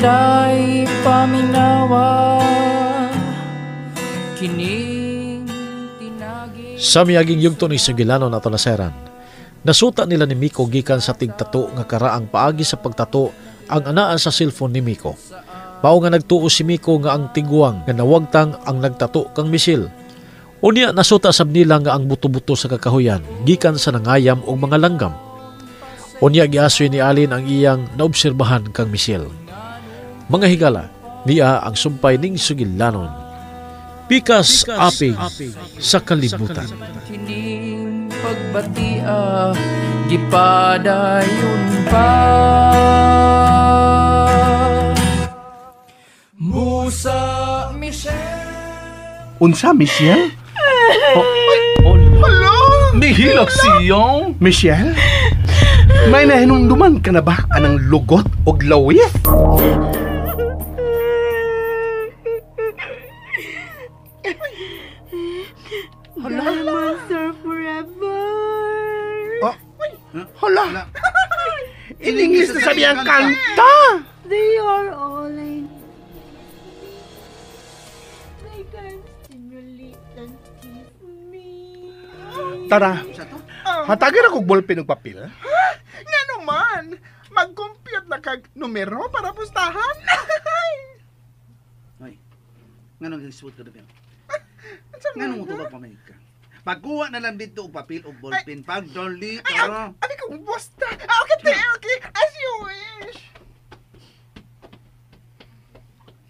Inday paminawa kining tinagi. Sa miaging yugto ni Sugilanon ato naseran, nasuta nila ni Miko gikan sa tigtato nga karaang paagi sa pagtato ang anaa sa cellphone ni Miko. Mao nga nagtuo si Miko nga ang tigwang nga nawagtang ang nagtato kang misil. Unya nasuta sab nila nga ang buto-buto sa kakahuyan gikan sa nangayam og mga langgam. Unya giasoy ni Alin ang iyang naobserbahan kang misil. Mga higala, niya ang sumpay ning Sugilanon. Pikas apig sa kalibutan. Kining pagbatia gipadayon pa. Musa Michelle. Unsa, Michelle? Oh, Hello? Nihilak siya. Michelle? May nahinumduman ka na ba anang lugot og lawis? Diamonds are forever. Oh, hala. In English na sabi ang kanta. They are all I need. They can stimulate and tease me. Tara, hatagin ako ballpen ug papel. Nga naman, mag-compute na kag numero para pustahan. Hoy, nganong giswot ka doon? Nganong mutubag pa man ka? Pagkuha na lang dito og papel og ballpen. Pagdali, tara. Abi kong bosta. Okay, okay, as you wish.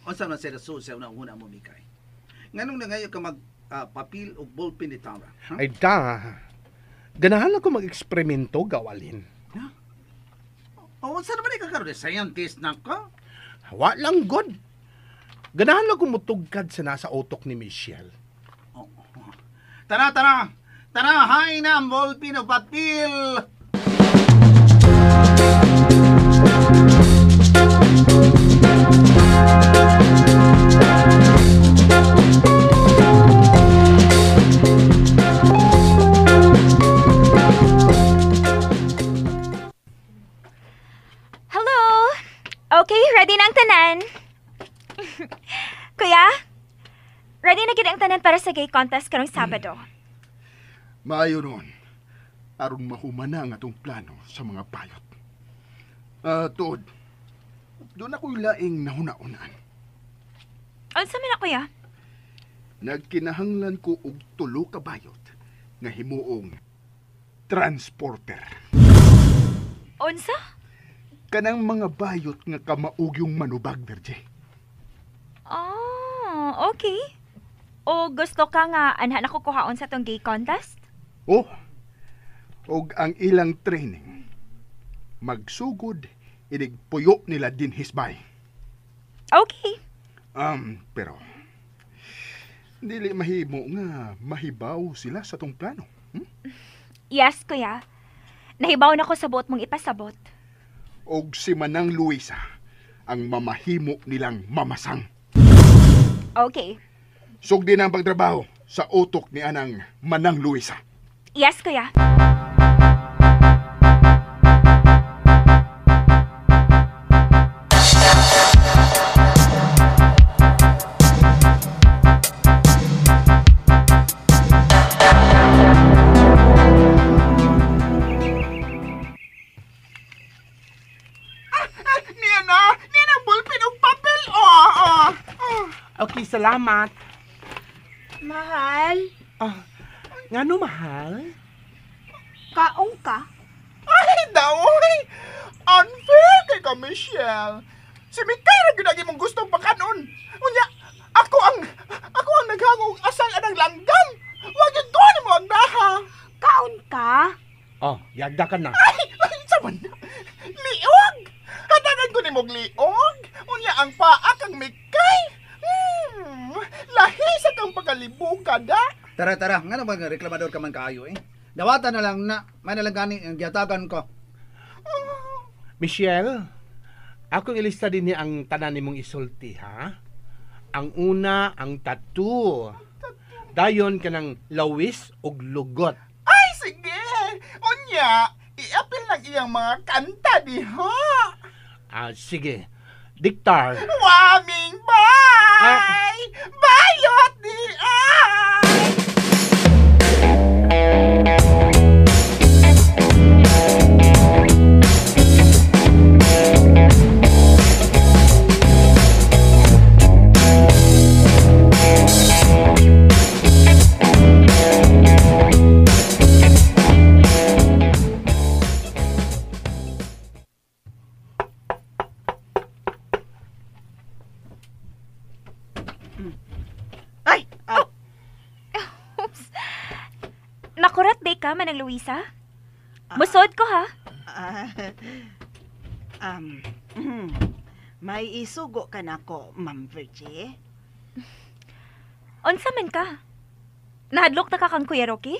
Unsa man sila sa una-una mo, Mikay? Nganong nangayo ka mag papel og ballpen ni Tara? Ha? Ay da. Ganahan ako mag-eksperimento, gawalin. Oh, unsa naman ikaw karon? Scientist na ka? Wa lang god. Ganahan ako mutugkad sa nasa utok ni Michelle. Oh, oh. Tara, tara. Tara, hain na ang ballpen o papel. Hello! Okay, ready na ang tanan. Kuya, ready na gid ang tanan para sa gay contest karong Sabado. Maayo noon, aron mahumana ang atong plano sa mga bayot. Tuod, doon ako'y laing nahuna-unaan. Unsa man na, kuya? Nagkinahanglan ko og tulo ka bayot nga himuong transporter. Unsa? Kanang mga bayot nga kamaog yung manubag, Virgie. Oh, okay. O gusto ka nga anhan ako kuhaon sa tong gay contest? Oh, og ang ilang training, magsugod, inig puyo nila din hisbay. Okay. Pero, dili mahimo nga mahibaw sila sa tong plano. Hmm? Yes, kuya. Nahibaw na ko sa buot mong ipasabot. Og si Manang Luisa ang mamahimo nilang mamasang. Okay. Sugdi na ang pagtrabaho sa utok ni anang Manang Luisa. Yes, kuya. Niya na ballpen og papel. Oh, oh. Oh. Okay, salamat. Mahal, Ngano mahal? kaong ka. Ay, daoy. Unfair kay ka, Michelle. Si Mikay ra gyud ang imong gustong pakanon. Unya, ako ang naghangong asal anang langgam. Wa gyud ko nimo ang daha. Kaon ka? Oh, yagda ka na. Ay, sa man. Liog. Hatagan ko nimo og liog. Unya ang paa kang Mikay. Lahi sa kang pagkalibuka da. Tara, tara. Nga naman, reklamador ka man kaayo eh. Dawatan na lang na. May na lang gani ang giyatagan ko. Michelle, akong ilista din niya ang tanan nimong isulti, ha? Ang una, ang tattoo. Dayon ka ng lawis ug lugot. Ay, sige. Unya, iapil lang iyang mga kanta diha. Ah, sige. Diktar. Waming bye! Bayot di ay! Ay! Oh. Oops. Nakurat day ka, Manang Luisa? Musod ko, ha? May isugo ka na ko, Ma'am Virgie. Unsa man ka? Nahadlok na ka kang Kuya Rocky?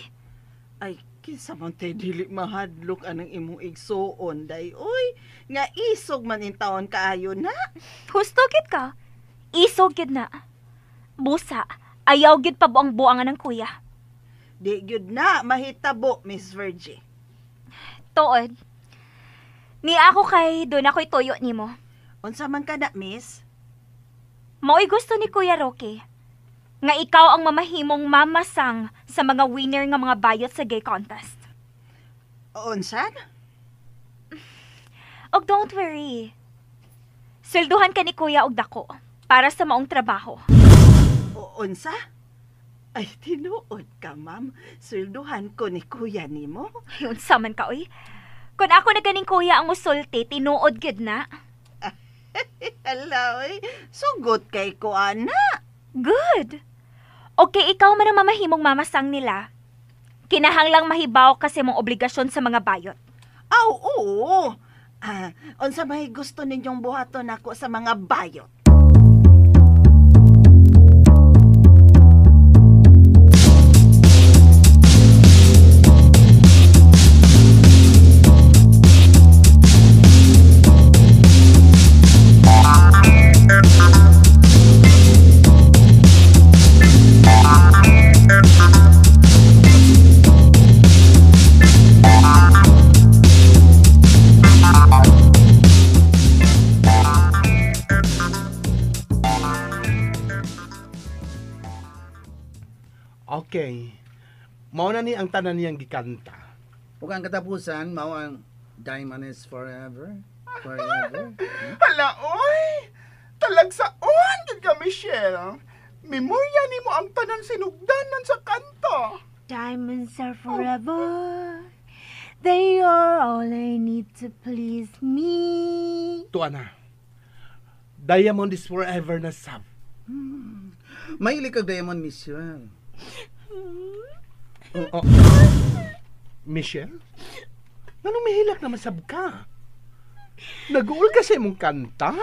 Ay, kinsa man tay dili mahadlok anang imong igsuon, day. Uy, nga isog man in taon kaayo na. Husto gid ka. Isog gid na. Busa, ayaw gid pabuang-buangan ng kuya. Di gyud na mahitabo, Miss Virgie. Tuod. Ni ako kay doon ako'y tuyo nimo. Unsa man ka na, Miss? Mao'y gusto ni Kuya Rocky. Nga ikaw ang mamahimong mamasang sa mga winner nga mga bayot sa gay contest. Unsan? Og don't worry. Swelduhan ka ni Kuya og dako para sa maong trabaho. Unsa? Ay, tinuod ka, ma'am. Swelduhan ko ni Kuya nimo. Ay, unsa man ka, oy. Kung ako na ganing kuya ang musulti, tinuod gyud na. Hala, oy. Sugot kay ko, ana. Good. Okay, ikaw man ang mamahimong mamasang nila. Kinahanglang mahibaw kasi mong obligasyon sa mga bayot. Aw, oo. Unsa may gusto ninyong buhaton ako sa mga bayot? Okay. Mao na ni ang tanan niyang gikanta. Ug ang katapusan, mao ang Diamond is forever. Forever. Hala, oy! Talagsaon gid ka, Michelle. Memorya nimo ang tanan sinugdanan sa kanta. Diamonds are forever. They are all I need to please me. Tuwa na. Diamond is forever na sab. Mahilig kag diamond, Michelle. Oh. Michelle? Nganong mihilak naman sab ka? Nag-uol ka sa imong kanta?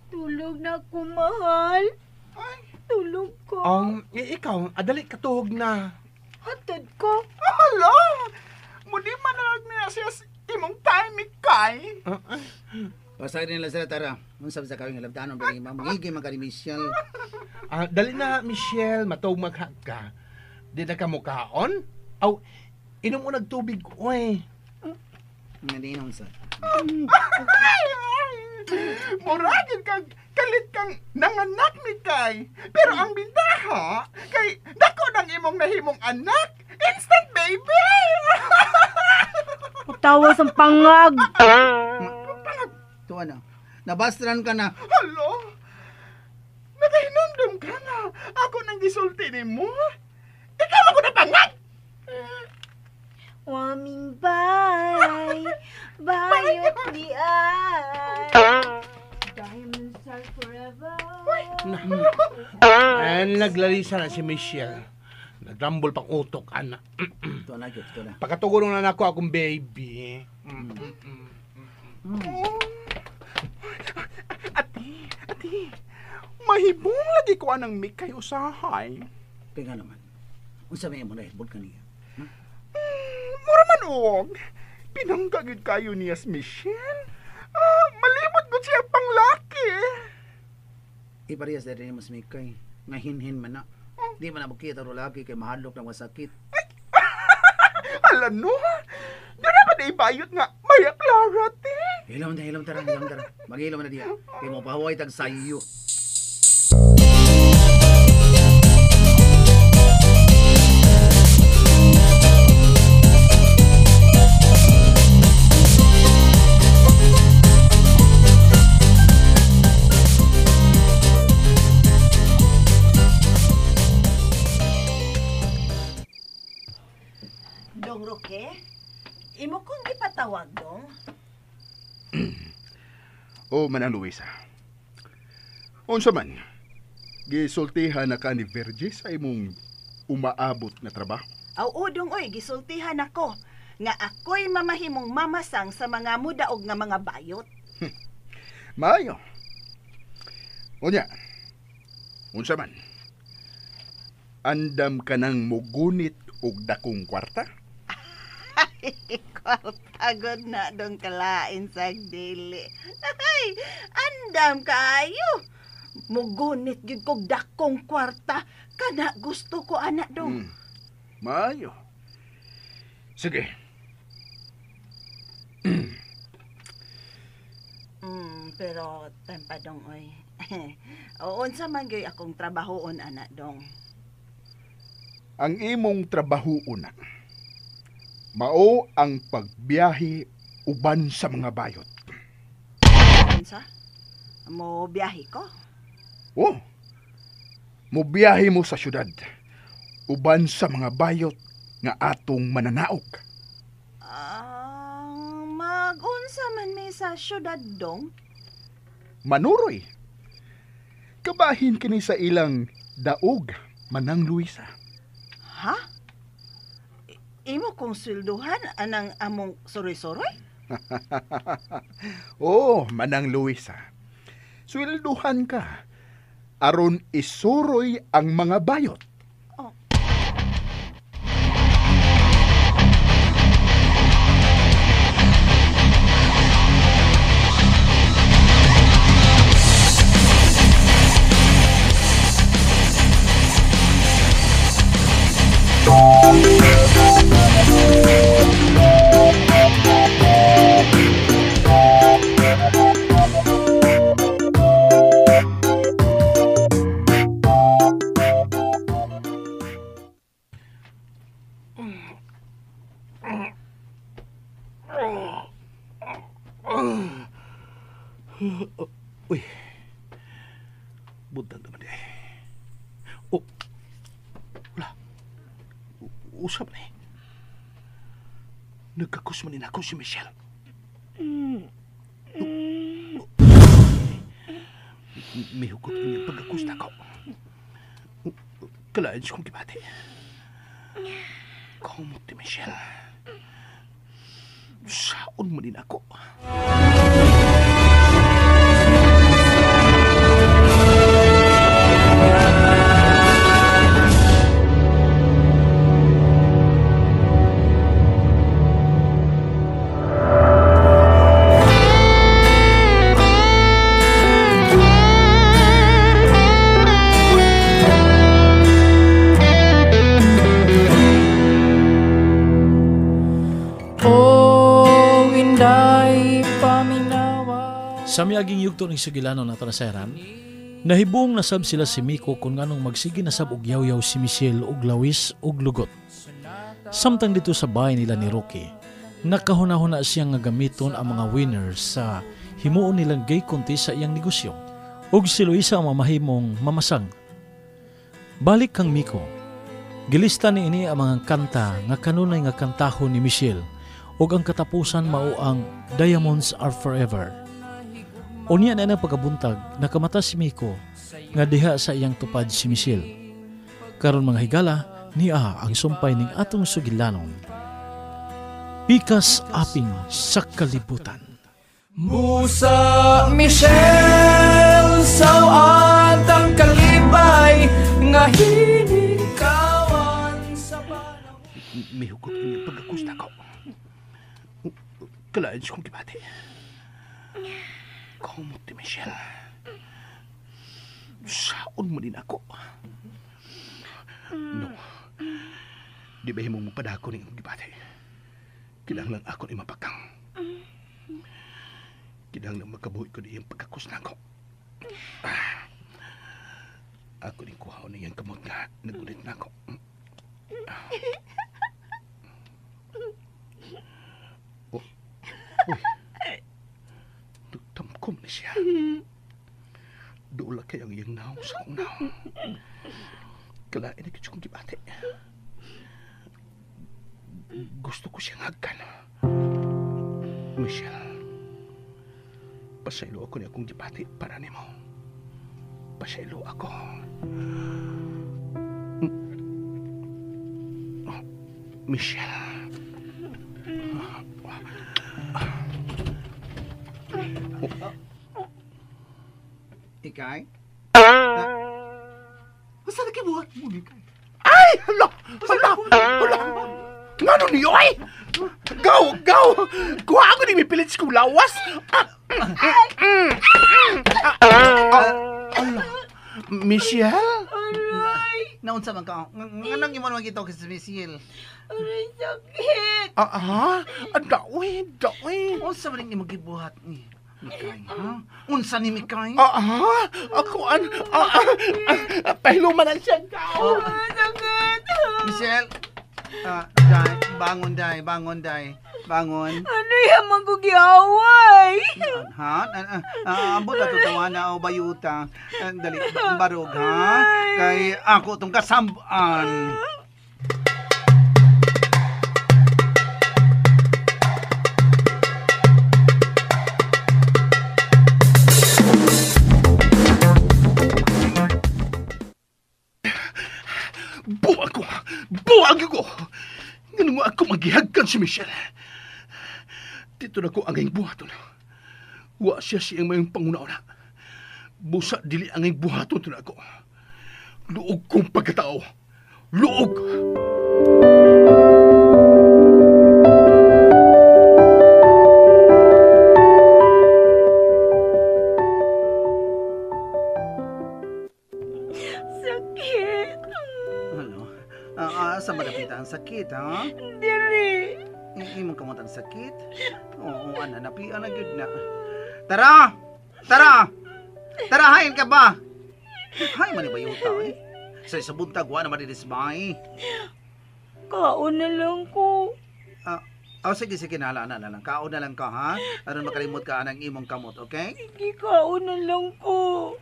Tulog na ko, mahal. Tulog ko. Ikaw, adali katuhog na. Hatod ko. Hala! Muli man na siya imong time, Kay. Pasarin nila sila, tara. Unsa sa kawing halabdanon, pero imam, ngigi man ka ni Michelle. Dali na, Michelle, matog maghag ka. Di na ka mukaon? Aw, inom mo nagtubig, oy. Nga di inom sa. Muragin kang kalit kang nanganak ni Kay. Pero ang bintaha, kay dako ng imong nahimong anak. Instant baby! Patawas ang pangag. Tuwa na. Nabastran ka na. Halo? Nakahinumdum ka na. Ako nang gisulti ni mo. Ikaw ako na pangag! Waming bye. Bayot di ay. Diamonds are forever. And naglalisa na si Michelle. Nagrambol pang utok, anak. Tuwa na, tuwa na. Pagkatugulong na nako akong baby. Ati, ati. Mahibong lagi ko anang mikay usahay. Kaya naman, unsa may mo nahibot ka niya? Mura man og. Pinangga gyud kayo niya si Michelle. Ah, malimot gud siya panglaki. Iparehas diri mo si Mikay. Nga hinhin man na. Di man na makita ro laki kay mahadlok na wasakit. Ala no. Doon na ba na ibayot nga Maria Clara te? Hilom ta, hilom tara, hilom tara. Maghilom na diya. Kay mo pahuway tag sayo. Dong Roque, imo kong ipatawag, Dong. O Manang Luisa. Unsa man, gisultihan na ka ni Virgie sa imong umaabot na trabaho. Oo, Dong, oy, gisultihan ako nga ako'y mamahimong mamasang sa mga mudaog nga mga bayot. Maayo. Unya, unsa man, andam ka nang mugunit og dakong kwarta? Kwarta gud na, Dong, kalain sa dili. Ay, andam kaayo. Mugunit gyud kog dakong kwarta. Kana gusto ko, anak, Dong. Maayo. Sige. Pero time pa, Dong, oy. O, unsa man gyud akong trabahoon, anak, Dong? Ang imong trabahoon na mao ang pagbiyahe uban sa mga bayot. Unsa? Mo biyahe ko? Oh. Mo biyahe mo sa syudad uban sa mga bayot nga atong mananaog. Mag-unsa man mi sa syudad, Dong? Manuroy. Kabahin kini sa ilang daog, Manang Luisa. Ha? Imo kong swelduhan anang among suroy-suroy? Oh, Manang Luisa. Swelduhan ka aron isuroy ang mga bayot. Oh. Uy. Buntag naman eh. Oh. Wala. Usap na eh. Nagkakus man din ako si Michelle. May hugot niya pagkakus na ako. Kalain siya kong gibati. Kumot ni Michelle. Saon mo din ako. Sa miaging yugto ng sugilano na traseran, nahibong nasab sila si Miko kung nganong magsige nasab og yaw-yaw si Michelle og lawis og lugot. Samtang dito sa bahay nila ni Rocky, nakahuna-huna siya nga gamiton ang mga winners sa himuon nilang gay konti sa iyang negosyo. Og si Luisa ang mamahimong mamasang. Balik kang Miko, gilista ni ini ang mga kanta nga kanunay nga kantahon ni Michelle ug ang katapusan mao ang Diamonds Are Forever. Unya na ang pagkabuntag, nakamata si Miko nga diha sa iyang tupad si Michelle. Karon mga higala, niya ang sumpay ning atong sugilanon. Pikas aping sa kalibutan. Musa Michelle, sawat ang kalibay nga hinikawan sa panahon. May hugot niya pagkakusta ko. Kalain siya kong gibati. Kumot ni Michelle. Saon mo din ako. No. Di ba himong mapadako ning akong gibati? Kinahanglan ako ni mapakang. Kinahanglan makabuhi ko niyang pagkakus na ako. Ako ni kuhaon niyang kamot nga nagulit na ako. Oh. Uy. Nagtamkom ni siya. Dola kay ang iyang naong sa akong naong. Kalain na kit kong gibati. Gusto ko siyang hagkan. Michelle, pasaylo ako ni akong gibati para nimo. Pasaylo ako. Oh, Michelle. Ikay? Basta nakibuhat mo, Mikay. Ay! Hala! Hala! Hala! Ngano niyo ay? Go! Go! Kuha ako ni mipilit sa kong lawas! Ala! Michelle? Aray! Naunsa man ka? Nganong imo naman gitawag si Michelle? Aray, sakit! Ah, daoy, daoy. Unsa man ning imong gibuhat ni? Mikay, ha? Unsa ni Mikay? Ako an pahiluman ang siya ka. Sakit! Michelle, day, bangon day, bangon day, bangon. Ano yan, magugiyaway? Ha? Ambot ato tawana o bayuta. Dali, barog ha? Kay ako tong kasambaan. Buwag ko! Buwag ko! Ganun mo ako maghihagkan si Michelle. Dito na ko ang iyong buhaton. Wa siya siyang mayong panguna-una. Busa dili ang iyong buhaton to na ako. Luog kong pagkatao. Luog! Sakit! Ano? Sa malapit ang sakit, ha? Diri! Imong kamot ang sakit? Oo, ana, napian na gyud na. Tara! Tara! Tara, hain ka ba? Hay man ba yung tao, eh? Sa isa buntag, wa naman dinis bay. Kaon na lang ko. Sige, sige, nala na lang. Kaon na lang ka, ha? Aron makalimot ka anang imong kamot, okay? Sige, kaon na lang ko.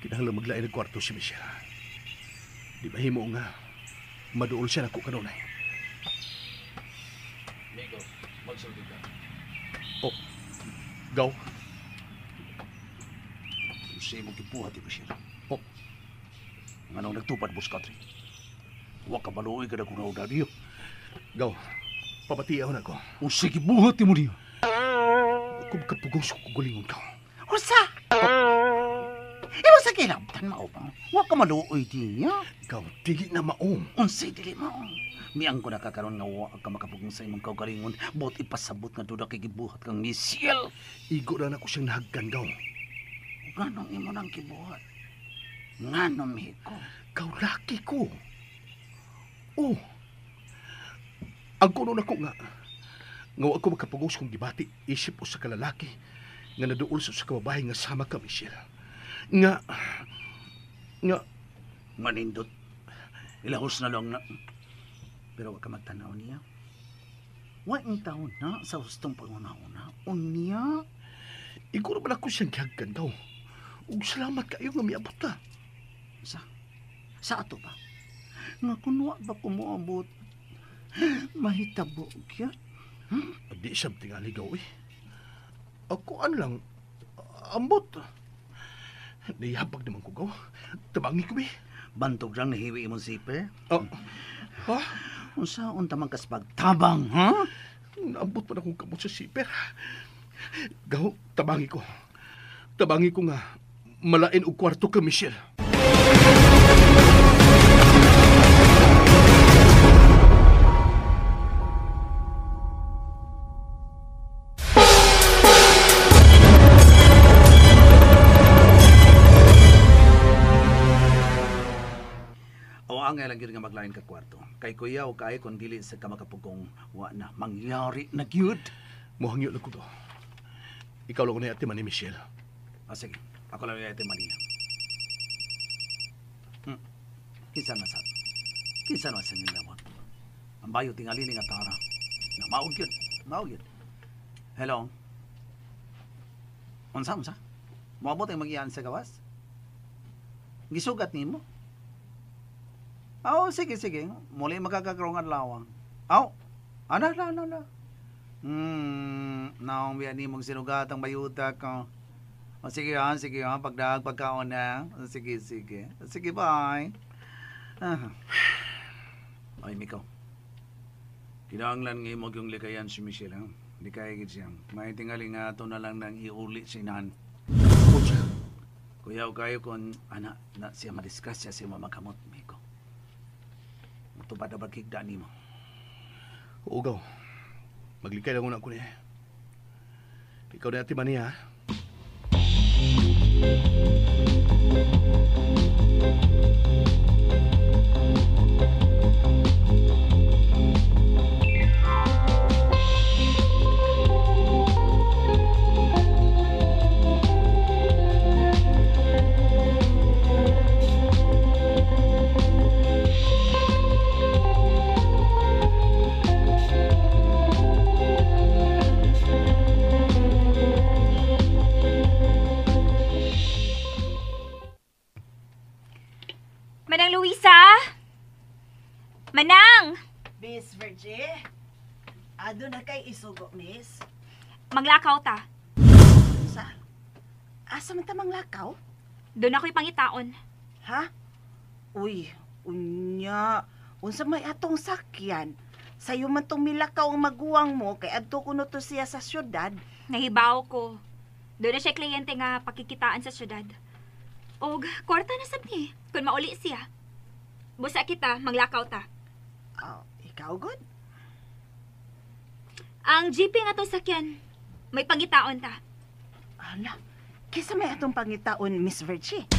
Kinahanglan maglain ng kwarto si Michelle. Di ba himo nga maduol siya nako kanunay. Miko, magsulti ka. Oh, gaw. Sa imong gibuhat ni Michelle. Oh. Nganong nagtupad mo sa country? Wa ka maluoy ka na kung nauna niyo. Gaw, pabatiyaw na ko. Unsay gibuhat nimo niyo? Kung kapugong sa kugulingon ka. Usa! Imo sa kinabtan mao ba? Wa ka maluoy diya. Gaw, dili na mao. Unsay dili mao? Miang ko nakakaroon nga wa ka makapugong sa imong kaugalingon. Buot ipasabot nga duda kay gibuhat kang Michelle. Igo na nako siyang nahagkan, gaw. Nganong imo nang gibuhat? Nganong Miko? Gaw, laki ko. Oh. Ang kuno nako nga wa ko makapugong sa kong gibati isip o sa kalalaki nga naduol sa kababae nga sama ka, Michelle. Nga manindot. Ilahos na lang na. Pero wag ka magtanaw niya. Wa ang taon na sa hustong panguna-una. Unya. Iguro man ako siyang gihagkan daw. Ug salamat kayo nga miabot ka. Sa ato ba? Nga kunwa ba ko moabot? Mahitabo gyud. Di siya tingali gaw eh. Ako an lang ambot. Naihabag naman ko, gaw. Tabangi ko, be. Bantog lang nahiwi imong zipper. Oh. Ha? Unsa unta man kas pagtabang, ha? Naambot pa na akong kamot sa zipper. Gaw, tabangi ko. Tabangi ko nga malain og kwarto ka, Michelle. O ang lang gyud nga maglain ka kwarto. Kay kuya o kay kon dili sa ka makapugong wa na mangyari na gyud. Mohangyo lang ko to. Ikaw lang ni Ate Mani, Michelle. Ah, sige. Ako lang ni Ate Mani. Kinsa man sa? Kinsa man sa nilawag? Ang bayo tingali ni nga tara. Na maog gyud. Maog gyud. Hello. Unsa unsa? Moabot ang magian sa gawas? Gisugat nimo? Oh, sige, sige. Muli magkakaroon ang lawang. Aw, ana, na, na, na. Naong biya ni mong sinugat ang bayuta ko. O, sige ha, sige ha. Pagdag, pagkaon na. O, sige, sige. Sige, bye. Ah. Ay, Miko. Kinahanglan nga mo yung likayan si Michelle, ha? Likay gid siya. May tingali nga ato na lang nang iuli sa inahan. Kuyaw kayo kung ana na siya madisgrasya siya mamakamot, Miko. Tubad na bagkigda ni mo. Oo, gaw. Maglikay lang una ko niya. Ikaw na Ate Mani, ha? Manang Luisa? Manang! Miss Virgie, ado na kay isugo, miss. Manglakaw ta. Sa? Asa man ta manglakaw? Doon ako'y pangitaon. Ha? Uy, unya. Unsa may atong sakyan? Sayo man tong milakaw ang maguwang mo kay adto kuno to siya sa syudad. Nahibaw ko. Doon na siya kliyente nga pakikitaan sa syudad. Og kwarta na sab ni kung mauli siya. Busa kita, manglakaw ta. Oh, ikaw good? Ang GP nga tong sakyan, may pangitaon ta. Ala, kisa may atong pangitaon, Miss Virgie.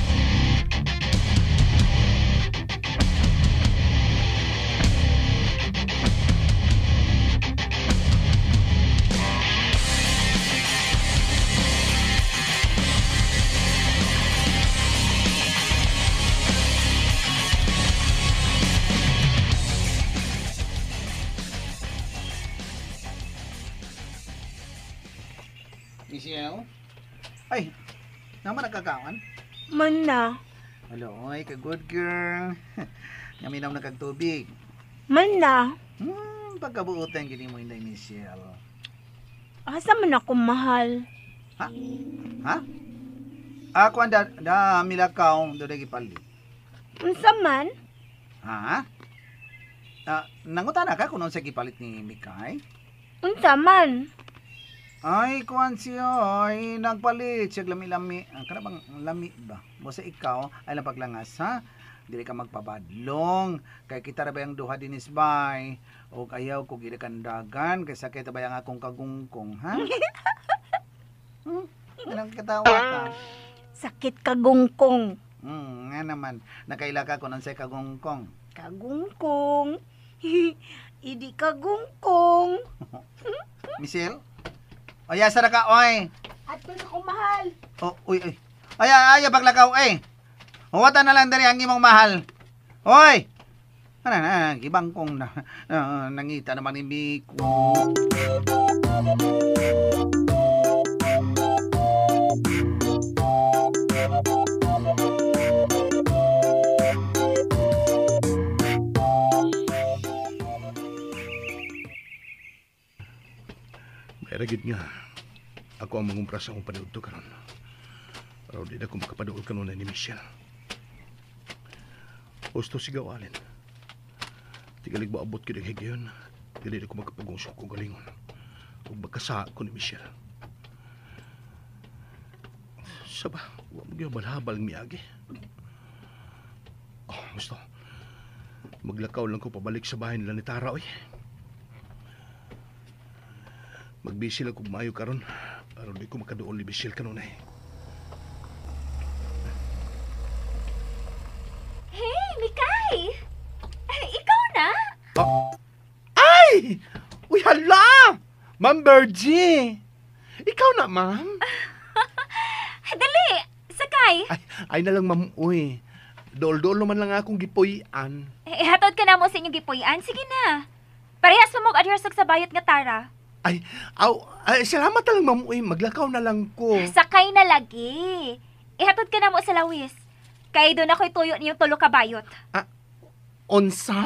Michelle? Ay, naman nagkakawan? Man na. Hello, ay, ka good girl. Ngaminaw na kag tubig. Man na. Pagkabuotan gini mo inday, Michelle. Asa man ako mahal? Ha? Ha? Ako ang da milakaw do lagi palit. Unsa man? Ha? Nangutana ka kung unsa gipalit ni Mikay? Unsa man? Ay, kuan siya, ay, nagpalit siya lami-lami. Ang kana bang lami ba? Basta ikaw, ay lang paglangas, ha? Dili ka magpabadlong. Kay kita ra ba yung duha dinis bay? O ayaw ko gila kandagan, kay sakit ba yung akong kagungkong, ha? Anong katawa ka? Sakit kagungkong. Nga naman, nakaila ka kung unsay kagungkong. Kagungkong? Idi kagungkong. Michelle? Oy, asa ra ka, oy? Ato na ko mahal. Oh, uy, uy. Ay, ay, paglakaw, ay. Huwatan na lang diri ang imong mahal. Oy! Ano na, gibangkong na. Nangita naman ni Miko. May ragid nga. Ako ang mangumpra sa akong paniudto karon. Aron di na ko makapaduol kanunay ni Michelle. Gusto sigaw, Allen. Tigalig ba abot ko ng higayon? Dili na ko makapugong sa kong galingon. Ug magkasa ko ni Michelle. Saba, wa mo gyud balhabal ang miagi. Oh, gusto. Maglakaw lang ko pabalik sa bahay nila ni Tara, oy. Magbisi lang kog maayo karon. Aron di ko makaduol ni Michelle kanunay. Hey, Mikay! Ay, ikaw na? Ay! Uy, hala! Ma'am Virgie! Ikaw na, ma'am. Dali! Sakay! Ay na lang, ma'am, uy. Dool-dool naman lang akong gipuy-an. Eh, hatod ka na mo sa inyong gipuy-an. Sige na. Parehas mo mag-adhersog sa bayot nga Tara. Ay, aw, ay, salamat na lang, ma'am, uy. Maglakaw na lang ko. Sakay na lagi. Ihatod ka na mo sa lawis. Kay doon ako'y tuyo niyong tulo ka bayot. Onsa?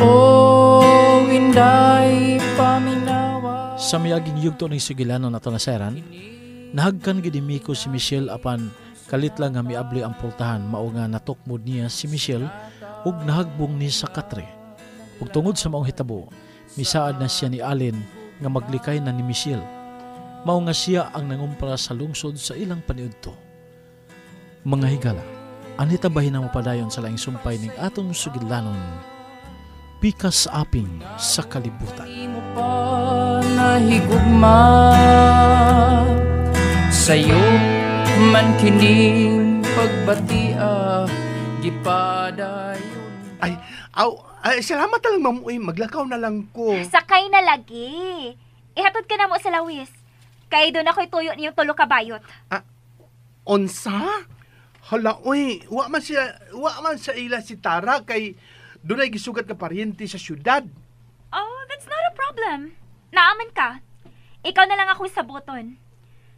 Oh, inday paminawa. Sa miaging yugto ng sugilanon ato naseran, nahagkan gid ni Miko si Michelle apan kalit lang nga miabli ang pultahan mao nga natukmod niya si Michelle ug nahagbong ni sa katre. Ug tungod sa maong hitabo, misaad na siya ni Allen nga maglikay na ni Michelle. Mao nga siya ang nangumpra sa lungsod sa ilang paniudto. Mga higala, anita bahin ang mapadayon sa laing sumpay ning atong sugilanon, pikas aping sa kalibutan. Mo pa nahigugma sa'yo man kining pagbatia gipadayon. Ay, aw, ay, salamat na lang, ma'am, uy. Maglakaw na lang ko. Sakay na lagi. Ihatod ka na mo sa lawis. Kay doon ako'y tuyo niyong tulo ka bayot. Onsa? Hala, uy, wa man sa ila si Tara kay dunay gisugat ka paryente sa syudad. Oh, that's not a problem. Naaman ka. Ikaw na lang ako sa boton.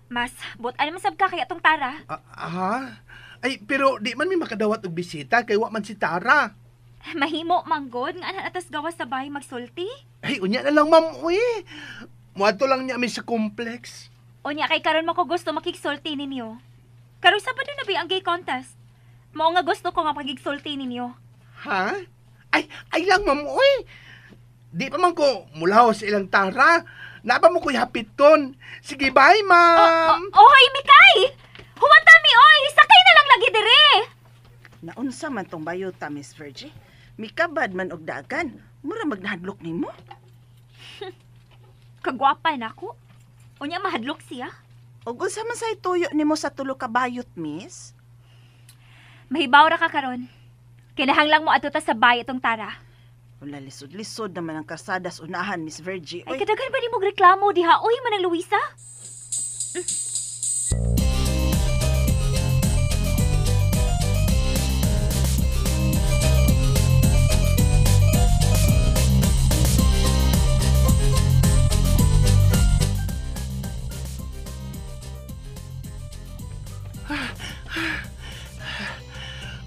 Mas, butan man sab ka kay atong Tara. Ha? Ay, pero di man mi makadawat og bisita kay wa man si Tara. Mahimo manggod nga anan atas gawas sa bahay magsulti. Ay, unya na lang, ma'am, uy. Muadto lang niya mi sa complex. Unya kay karon mo ko gusto makigsulti ninyo. Karon Sabado na ba ang gay contest? Mao nga gusto ko nga pagigsulti ninyo. Ha? Ay lang, ma'am, uy. Di pa man ko mulaw sa ilang Tara. Napa mo ko'y hapiton. Sige, bye, ma'am. Oy, Mikay! Huwata mi, oy! Sakay na lang lagi dire! Naunsa man tong bayota, Miss Virgie? Mikabad man og dagan. Mura magnahadlok nimo. Kagwapa na ako. Unya mahadlok siya. Og unsa man say tuyo nimo sa tulo ka bayot, Miss? Mahibaw ra ka karon. Kinahanglang mo adto ta sa bay itong Tara. Wala, lisod-lisod naman ang karsadas unahan, Miss Virgie. Ay, kadagan ba nimo reklamo diha? Uy, manang Luisa.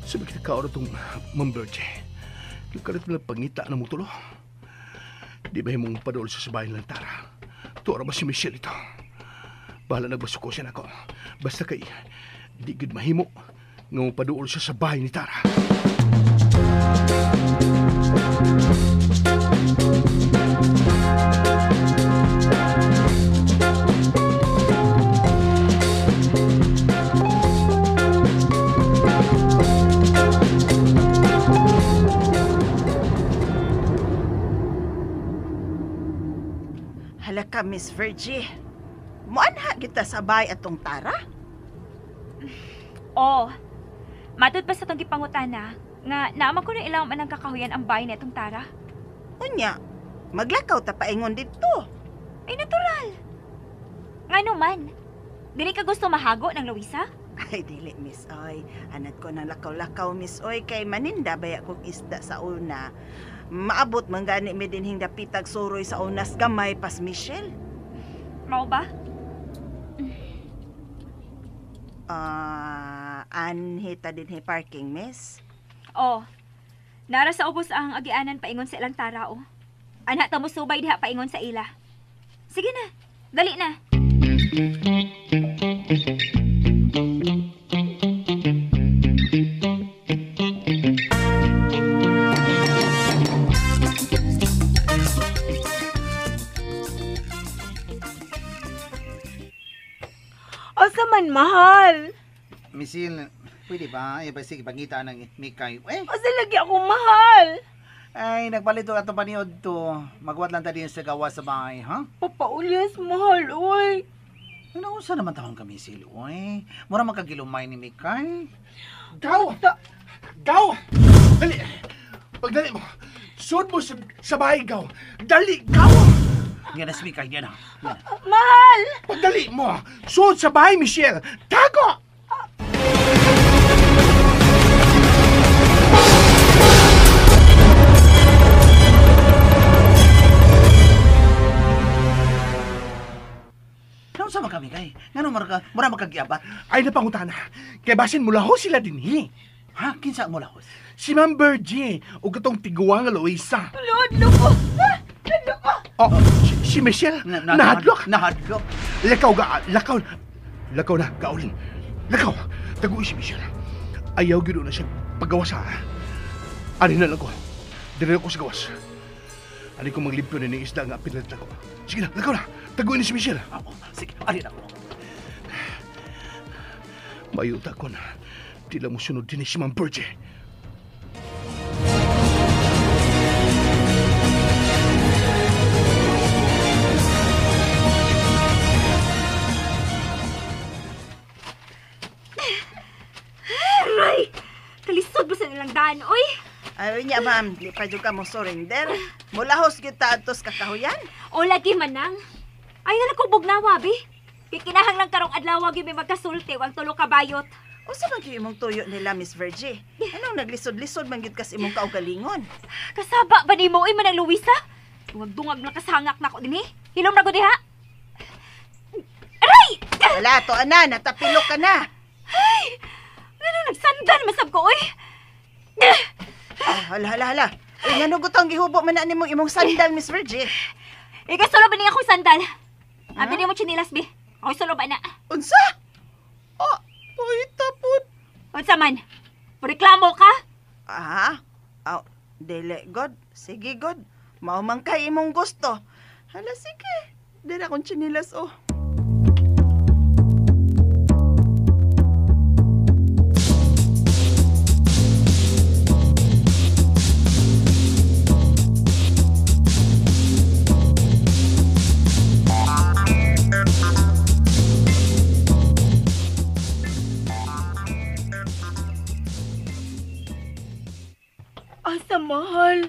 Sabi kita ka oro tong Ma'am Virgie. Kalit mo lang pangita na mong tulo. Di ba himong padol sa sabayan lang Tara? Tuara ba si Michelle ito? Bahala nagbasuko siya nako. Basta kay di gud mahimo nga mopaduol siya sa bahay ni Tara. Hala ka, Miss Virgie. Muanha kita sa bahay atong Tara? Oh, matud pa sa itong gipangutana nga naman ko na ilang man ang kakahuyan ang bahay na itong Tara. Unya, maglakaw ta paingon didto. Ay, natural. Ngano man, dili ka gusto mahago ng Luisa? Ay, dili, Miss Oy. Anad ko ng lakaw-lakaw, Miss Oy, kay maninda baya kong isda sa una. Maabot man gani mi dinhing dapitag suroy sa unas gamay pas Michelle. Mao ba? Anhi ta dinhi parking, Miss? Oh. Nara sa ubos ang agianan paingon sa ilang tara, oh. Ana ta mo subay diha paingon sa ila. Sige na, dali na. Asa man, mahal? Misil, pwede ba? Ay, sige, pangita ng Mikay. Eh, Asa lagi ako mahal? Ay, nagbalito ato paniod to. Magwat lang ta din sa gawa sa bahay, ha? Papaulyas, mahal, oy. Ano, unsa naman taon ka, Misil, oy? Mura makagilumay ni Mikay. Gaw! Gaw! Dali! Pagdali mo, sud mo sa bahay, Gaw. Dali, Gaw! Nga na si Mikay, nga na. Mahal! Pagdali mo, sud sa bahay, Michelle. Tago! Naunsa man kami kay? Ngano mura makagiabat? Ay napangutana. Kay basin mulahos sila dinhi. Ha, kinsa ang mulahos? Si Ma'am Virgie ug katong tiguang nga Luisa. Nahadlok ko. Nahadlok ko. Oh, si Michelle nahadlok. Nahadlok. Lakaw ga, lakaw. Lakaw na, kaulin. Lakaw. Taguin si Michelle. Ayaw gyud na siya pagawasa. Ani na lang ko. Dire ako sa gawas. Ani ko maglimpyo ni isda nga pinalit ako. Sige na, lakaw na. Taguin ni si Michelle. Ako, sige, ani na ako. Mayuta ko na. Di lang mo sunod din si Ma'am Virgie. Aray! Kalisod ba sa nilang daan, oy? Ay, niya, ma'am, di pa dyan ka mo surrender. Mulahos kita atos kakahuyan. O lagi manang. Ay, nga ko bugnawa, bi. Kikinahang lang karong adlaw gyud may magkasulti wang tulo ka bayot. Unsa man gyud imong tuyo nila, Miss Virgie? Anong naglisod-lisod man gyud kas imong kaugalingon? Kasaba ba nimo oy manang Luisa? Dungag-dungag lang kasangak nako dinhi. Hilom ra gud diha. Aray! Wala to ana, natapilok ka na. Ay! Ngano nagsandan masab ko oy? Ah, hala hala hala. Uy, ngano gutong gihubo man na nimong imong sandal, Miss Virgie? Ikaw solo ba niya akong sandal? Abi nimo tsinilas bi. Ako solo ba na? Unsa? Oh, uy, tapod. Unsa man? Reklamo ka? Ah, aw, dili god. Sige god. Mao man kay imong gusto. Hala sige. Dili akong tsinilas oh. Asa, mahal?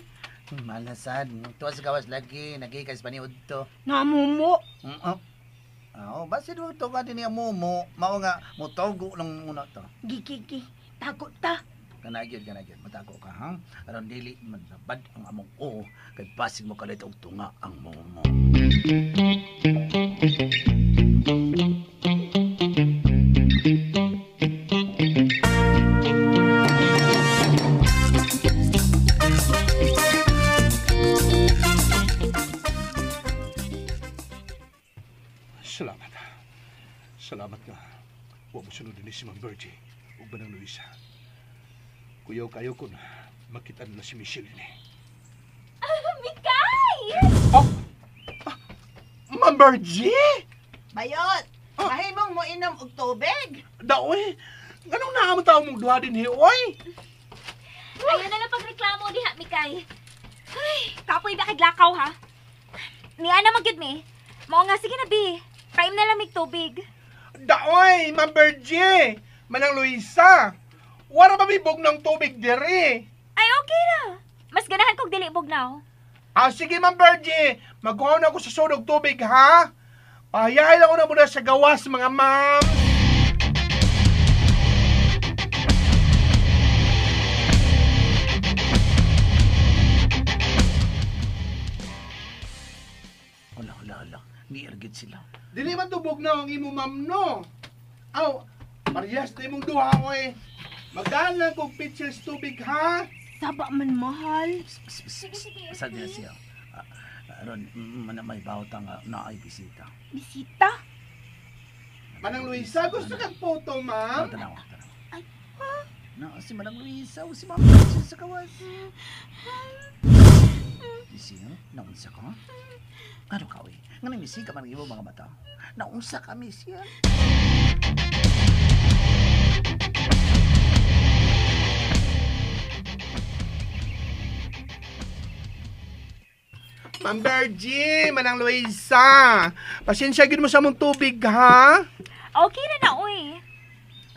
Malasad. Tuwa sa gawas lagi. Nagikas paniod to. Namumo. Oo, basta doon to ka din niya mumo. Mao nga, mutogo lang muna to. Gigigi, tago ta. Kanagyod, kanagyod. Matago ka, ha? Aron dili man labad ang among oo. Kay basig mo kalit og tunga ang mumo. Salamat. Salamat nga. Huwag mo sunod din si Ma'am Virgie ug Manang Luisa. Kuyaw kayo kun makita nila si Michelle ni. Mikay! Oh! Ah, Ma'am Virgie! Bayot! Mahimong mo inom og tubig. Daoy! Anong naamot tao mong duha din oy? Ayaw na lang pagreklamo diha, Mikay. Ay, kapoy ba kay lakaw ha? Niya na magyud mi. Mao nga sige na bi. Kaim na lang mig tubig. Daoy, Ma'am Virgie! Manang Luisa! Wala ba may ng tubig diri? Ay, okay ra. Mas ganahan kog dili bugnaw. Ah, sige, Ma'am Virgie. Magkuha na ako sa sunog tubig, ha? Pahayain ako na muna sa gawas, mga ma'am. gid sila. Dili man tubog na ang imo ma'am no. Aw, parehas na imong duha oy. Magdaan lang kog pitchers tubig ha. Saba man mahal. Sige, sige. Sa diya siya. Aron man may bawta nga naay bisita. Bisita? Manang Luisa, gusto kang photo, ma'am? Tanawa, tanawa. Ay, na si Manang Luisa o si Ma'am Luisa sa kawas. Siya, naunsa ka? Ano ka, uy? Nga nang misi ka man ang imo mga mata. Naunsa ka, Michelle? Ma'am Virgie, Manang Luisa. Pasensya gid mo sa mong tubig, ha? Okay na na, uy.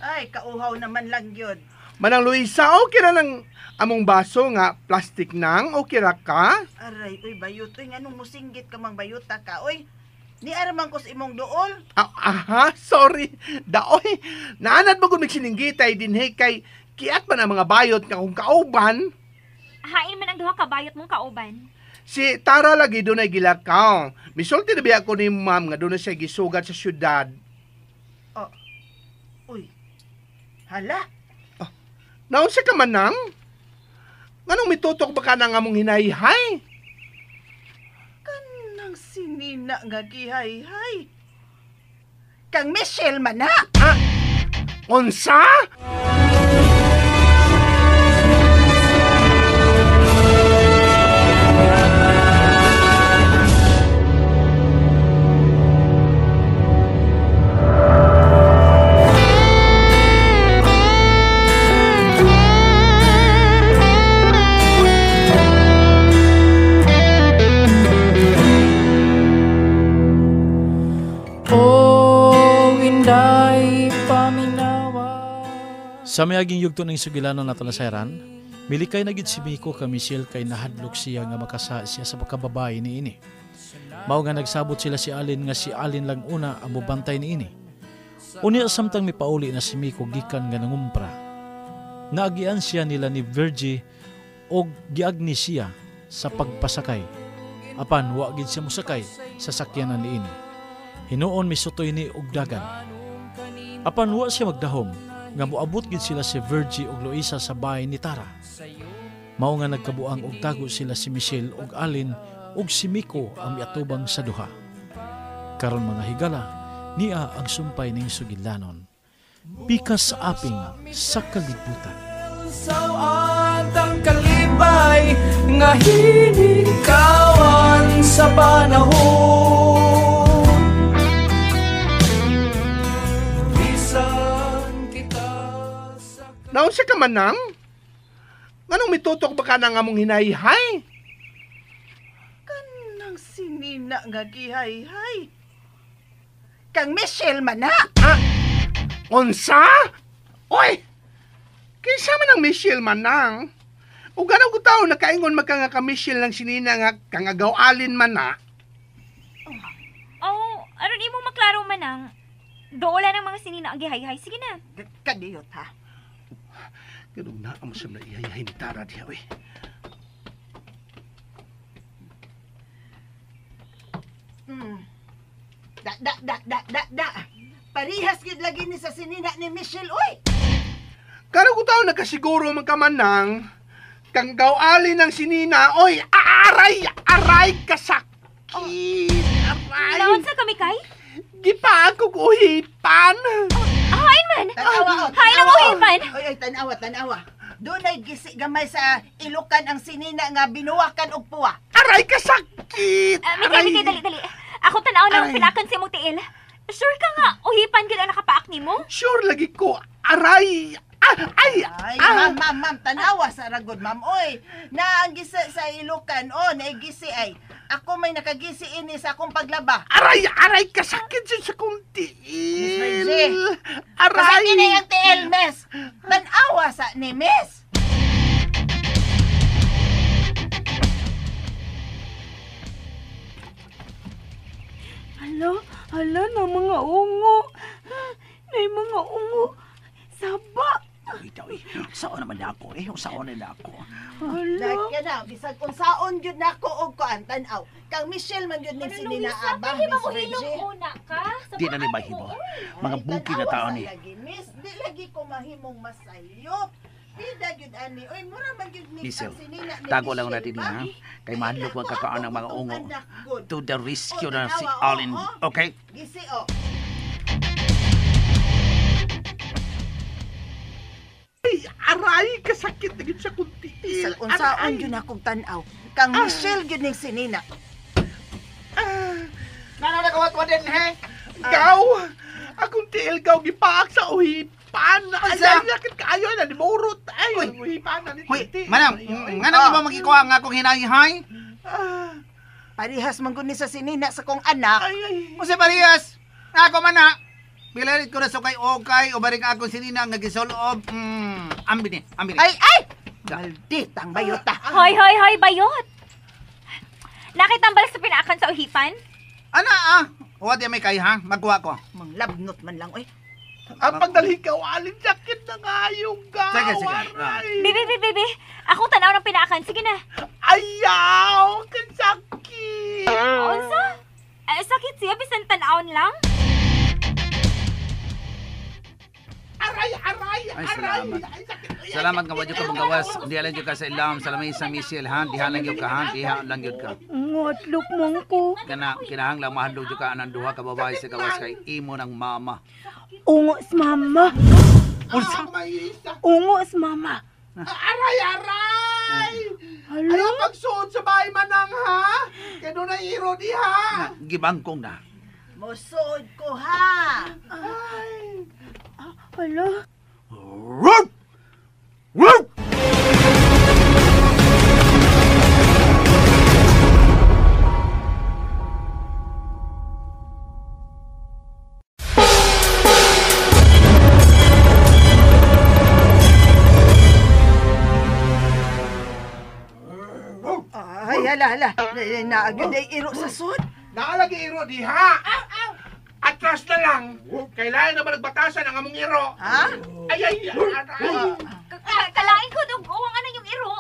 Ay, kauhaw naman lang yun. Manang Luisa, okay ra lang among baso nga plastic nang, okay ra ka? Aray, uy, bayot. Uy, nganong musinggit ka mang bayuta ka, uy. Niaraman ko sa imong duol. Ah, aha, sorry. Daoy, naanad mo kung magsininggitay dinhi kay kiat man ang mga bayot nga kung kauban. Hain man ang duha ka bayot mong kauban. Si Tara lagi doon ay gilakaw. Misulti na biya ko ni ma'am nga doon na siya gisugat sa syudad. Oh, uy, hala. Oh, naunsa ka man nang? Nganong mitutok ba ka na nga mong hinayhay? Kanang sinina nga gihayhay. Kang Michelle man na. Ah, unsa? Sa mayaging yugto ng sugilanon na talaseran, milikay na gid si Miko ka Michelle kay nahadlok siya nga makasa siya sa pagkababae ni ini. Mao nga nagsabot sila si Alin nga si Alin lang una ang mubantay ni ini. Unya samtang mipauli na si Miko gikan nga nangumpra. Naagian siya nila ni Virgie og giagni siya sa pagpasakay. Apan wa gid siya mosakay sa sakyanan ni ini. Hinuon misutoy ni og dagan. Apan wa siya magdahom nga moabot gid sila si Virgie ug Luisa sa bahay ni Tara. Mao nga nagkabuang og tago sila si Michelle ug Alin ug si Miko ang miatubang sa duha. Karon mga higala, niya ang sumpay ning sugilanon. Pikas sa aping sa kalibutan. Sawat ang kalibay nga hinikawan sa panahon. Naunsa ka man nang? Nganong mitutok ba ka na nga mong hinayhay? Kanang sinina nga gihayhay. Kang Michelle man na! Ah, unsa? Oy! Kinsa man ang Michelle manang? O gano'ng tao nakaingon magka nga ka Michelle ng sinina nga kangagaw-alin man na? Oh, aron imo maklaro manang. Doola ng mga sinina ang gihayhay. Sige na. Kadiyot ha. Ganun na ang masam na ihayahin ni Tara diha, uy. Da, da, da, da, da, da. Parihas gid lagi ni sa sinina ni Michelle, uy. Karo ko tao nakasiguro man ka manang, kang gawali ng sinina, oy, aray, aray, kasakit, aray. Naon sa kami kay? Gipa ako uhipan. Hain man! Tanawa, oh, Hain ang uhipan! Oy, oy, tanawa, tanawa. Doon ay gisi gamay sa ilukan ang sinina nga binuwakan og puwa. Aray, kasakit! Mikay, Mikay, dali, dali. Ako tanaw na ang pilakan sa imong tiil. Sure ka nga, uhipan gid ang nakapaak nimo? Sure lagi ko. Aray! Ah, ay! Ay, ah. ma'am, ma'am, ma'am, tanawa sa ragod, ma'am. Oy, na ang gisi sa ilukan, oh, naigisi ay. Ako may nakagisi ini sa akong paglaba. Aray, aray, kasakit siya sa kong tiil. Miss Reggie. Aray! Kasakit na yung tiil, miss. Tanawa sa ni, miss. Hala, hala na mga ungo. Nay mga ungo. Saba. Uy, daw, eh. Unsaon naman ako eh? Unsaon na ako? Hala. Na, bisag unsaon gyud nako og kuan tan-aw. Kang Michelle man gyud ning sinina ba, Miss Reggie. Una ka. Di na ni mahimo. Mga buki na tao ni. Lagi, miss, di lagi ko mahimong masayop. Pida gyud ani. Oy, mura man gyud ni Michelle, ang sinina ni tago lang natin Michelle ba? ha. Kay mahadlok ang kakaan ng mga ungo. Anak gud. To the rescue Oh, na si tanawa, oh, Alin. oh. Okay? Gisi oh. Ay, aray, kasakit na gid sa kunti. Bisag unsaon gyud akong tan-aw. Kang Michelle gyud ning sinina. Nano nakawat din he? Gaw! Akong tiil gaw gipaak sa uhipan. Ay, Unsa? ay, sakit kaayo na nimurot. Ay, uhipan na ni Hoy, titi. manang, Ay, nga nang iba magikuha nga akong hinahihay? Parehas man gud ni sa sinina sa kong anak. Ay, ay. Unsa parehas? Ako man na. Pilarit ko na sukay okay o baring akong sinina nga gisolob. Ambi ni, ambi ni. Ay, ay! Malditang bayota. Hoy, hoy, hoy, bayot. Nakitambal sa pinaakan sa uhipan? Ana ah. Wa di may kay ha, magkuha ko. Manglabnot man lang oy. Ang pagdalhi ka, alin sakit na nga yung gaw. Sige, sige. Aray. Bibi, bibi, bibi. Akong tanaw ng pinaakan. Sige na. Ayaw, kasakit. Unsa? Eh, sakit siya, bisan tanawon lang. Aray, aray, Ay, aray. salamat. Ay, sakit. Ay, Salamat nga wadyo ka mong gawas. Diha lang yun ka sa ilam sa lamesa Michelle ha. Diha lang yun ka ha. Diha lang yun ka. Ngadlok man ko. Kana kinahanglan mahadlok jud ka anang duha ka babae sa gawas kay imo ng mama. Ungo si mama. Unsa? May isa. Ungo si mama. Aray, aray! Hala. Ayaw pagsuod sa bahay manang, ha? Kaya doon na iro diha. Gibangkong na. Mosuod ko ha. Ay. Hala. Rup! Rup! Ay, hala, hala. Naagod ay iro sa sud. Naalagi iro diha. Atras na lang. Kailangan na ba nagbatasan ang among iro? Ha? Ay, ay, aray. Kalain ko, dug-uwang ano yung iro.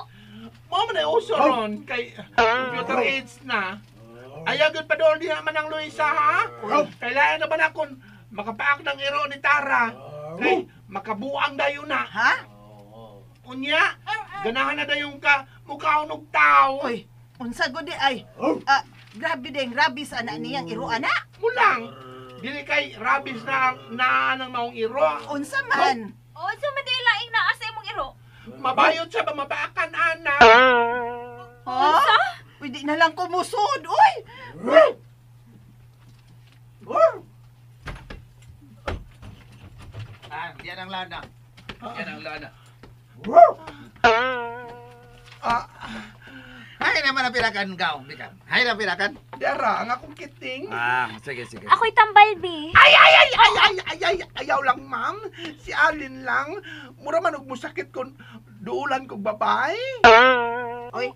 Mao man ay uso ron kay computer aids na. Ayagod pa doon diha man ang Luisa, ha? Kailangan na ba na akong makapaak ng iro ni Tara? Kay makabuang dayon na. Ha? Unya, ganahan na dayon ka mukhaon og tao. Oy, unsa gud di ay? Ah, grabe ding rabies ana niyang iro ana. Mulang, dili kay rabies na na ng maong iro. Unsa man? Unsa man di laing naa sa imong iro? Mabayot sa mabaakan ana. Ha? Uy, di na lang kumusod, uy. Ah, diyan ang lana. Diyan ang lana. Ah, Hay naman ang pirakan gaw, Bikam. Hay na pirakan. dara ang akong kiting. Ah, sige sige. Ako'y tambal, bi. Ay, ay, ay, ay, ay, ay, ay, ayaw lang, ma'am. Si Alin lang. Mura man og musakit kon duulan kog babae. Oy.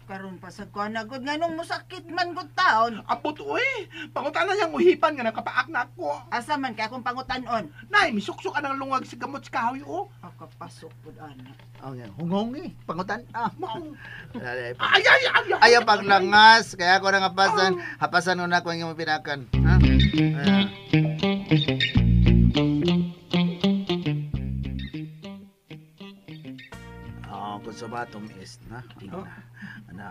Karon pa sa kuan na gud nganong musakit man gud taon. Apot, uy. Pangutan na niyang uhipan nga nakapaak na ako. Asa man kay akong pangutanon? Nay, misuksok ang lungag sa gamot sa kahoy, oh. Ako pasok pud ana. Oh, yan. Hungong eh. Pangutan. Ah. Maong. Ay, Ay, ay, ay, ay. Ayaw paglangas. Kaya ako nang hapasan. Hapasan una ko ang imong pinakan. Ha? Ah. Ah, kung sa batong is na, na, na,